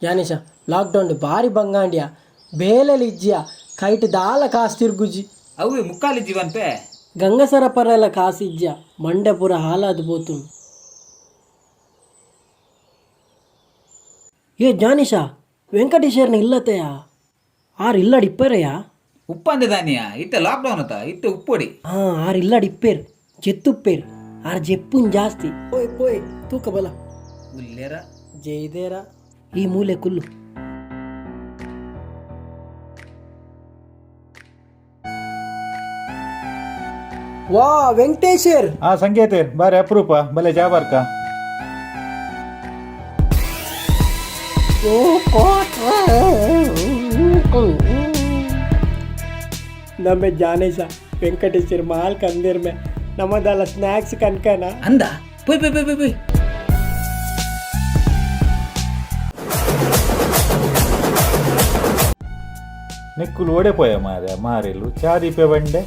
ಜಾನೇಶ lockdown ಬಾರಿ ಬಂಗಾಂಡ್ಯ ಬೇಲೆಲಿ ಇಜ್ಜಿಯ ಕೈಟ್ ದಾಲ ಕಾಸು ತಿರ್ಗುಜಿ. ಅವು ಮುಕ್ಕಾಲಿ ಜೀವನ್ಪೆ. ಗಂಗಸರ ಪರಲ ಕಾಸು ಇಜ್ಜಿಯ, ಮಂಡೆ ಪೂರ ಹಾಲಾದ್ ಪೋತು. ಏ ಜ್ಞಾನೇಶ, ವೆಂಕಟೇಶ್ವರನ ಇಲ್ಲತೆಯ ಆರ್ ಇಲ್ಲಡ್ ಇಪ್ಪರೆಯಾ? ಉಪ್ಪಂದೆ ದಾನಿಯ, ಇತ್ತೆ ಲಾಕ್ಡೌನ್ ಅತ್ತ, ಇತ್ತೆ ಉಪ್ಪೊಡಿ. ಹಾ, ಆರ್ ಇಲ್ಲಡ್ ಇಪ್ಪೇರ್, ಜೆತ್ತುಪ್ಪೇರ್. ಆರ್ ಜೆಪ್ಪುನ್ ಜಾಸ್ತಿ. ಪೋಯ್ ಪೋಯ್ ತೂಕ ಬಲ. ಉಲ್ಲೇರ? ಜೈದೇರ, ಈ ಮೂಲೆ ಕುಲ್ಲು. ವಾ ವೆಂಕಟೇಶ್ವರ್! ಆ ಸಂಕೇತ, ಬಾರಿ ಅಪರೂಪ, ಬಲೆ ಜಾಬಾರ್ಕ. ನಮ್ಮ ಜಾನೇಶ, ವೆಂಕಟೇಶ್ವರ್ ಮಾಲ್ ಕಂದಿರ್ಮೆ, ನಮ್ಮದಲ್ಲ ಸ್ನ್ಯಾಕ್ಸ್ ಕನ್ಕನ. ಅಂದ, ಪೊಯ್ ಪೊಯ್ ಪೊಯ್ ಪೊಯ್ ಪೊಯ್. ನೆಕ್ಕುಲು ಓಡೆ ಪೋಯ ಮಾರೆ ಮಾರೆಲು ಚಾ ದೀಪೆ ಬಂಡೆ.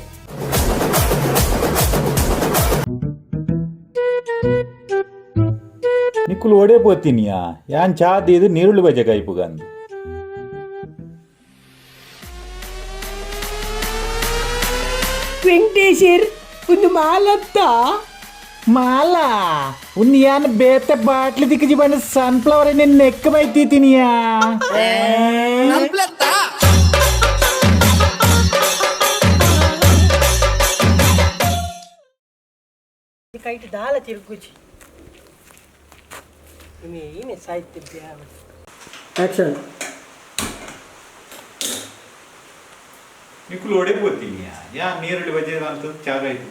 ನಿಕ್ಕುಲು ಓಡೆ ಪೋತಿನಿಯಾ? ಯಾನ್ ಚಾ ದೀದು ನೀರುಳ್ಳಿ ಬಜೆ ಕೈಪುಗಂದು. ವೆಂಕಟೇಶ್ವರ್, ಒಂದು ಮಾಲತ್ತ? ಮಾಲ ಉನ್ ಯಾನ್ ಬೇತೆ ಬಾಟ್ಲಿ ದಿಕ್ಕಿಜಿ ಬಂಡ ಸನ್ಫ್ಲವರ್ ನಿನ್ನ ನೆಕ್ ಬೈತಿನಿಯಾ. ಕೈಟ್ ದಾಲ ತಿರುಗುಜಿ. ಏನೇ ಸಾಹಿತ್ಯ. ಆಕ್ಷನ್. ನಿಕ್ಕುಲು ಓಡೆ ಪೋತಿನಿಯಾ? ಯಾನ್ ನೀರುಳ್ಳಿ ಬಜೆ ಅಂತ ಚಾ ಕೈಪು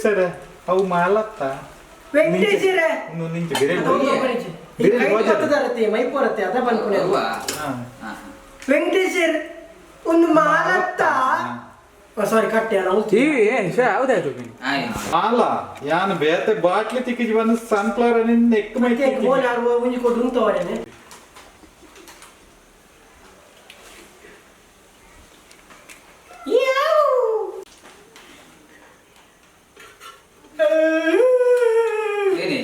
ಸರ್, ಅವು ಮಾಲತ್ತ. ವೆಂಕಟೇಶ್ವರ! ನಿಂಚೆ ಬೇರೆ. ಮೈಪೂರತ್ತೆ ಅದ ಬಂದ್ಕೊಳೆ. ಅವ್ವಾ. ಹಾ. ವೆಂಕಟೇಶ್ವರ್, ಒಂದು ಮಾಲತ್ತ? ಸಾರಿ, ಕಟ್ಟೆ. ಆಯ್. ಮಾಲ ಯಾನ್ ಬೇತೆ ಬಾಟ್ಲಿ ತಿಕ್ಕಿಜಿ ಬಂದು ಸನ್ಫ್ಲವರ್ ನಿನ್ನ ನೆಕ್ ಮೈತಿ. ಒಂಜಿ ಕೊಟ್ಟು ಉಂತವರೇನೆ. ಏನೇ?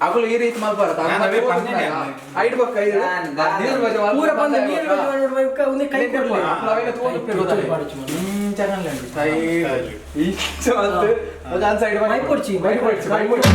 ಅಗುಲು ಈ ರೀತಿ ಮಲ್ಪಾರ. ನಾನು ಅವೇ ಪನ್ನೆನೆ. ಐಟ್ ಬೊಕ್ಕ ಐದು ನೀರು ಬಜೆ ಮಲ್ಪ. ಪೂರ ಬಂದು ನೀರು ಒಂದು ಕೈ ಕೊಡ್ಲಿ. ಅವೆಲ್ಲ ತಗೊಂಡು ಇಂಚ ಮಲ್ತು ಸೈಡ್. ಮೈಪೊಡ್ಚಿ, ಮೈಪೊಡ್ಚಿ, ಮೈಪೊಡ್ಚಿ.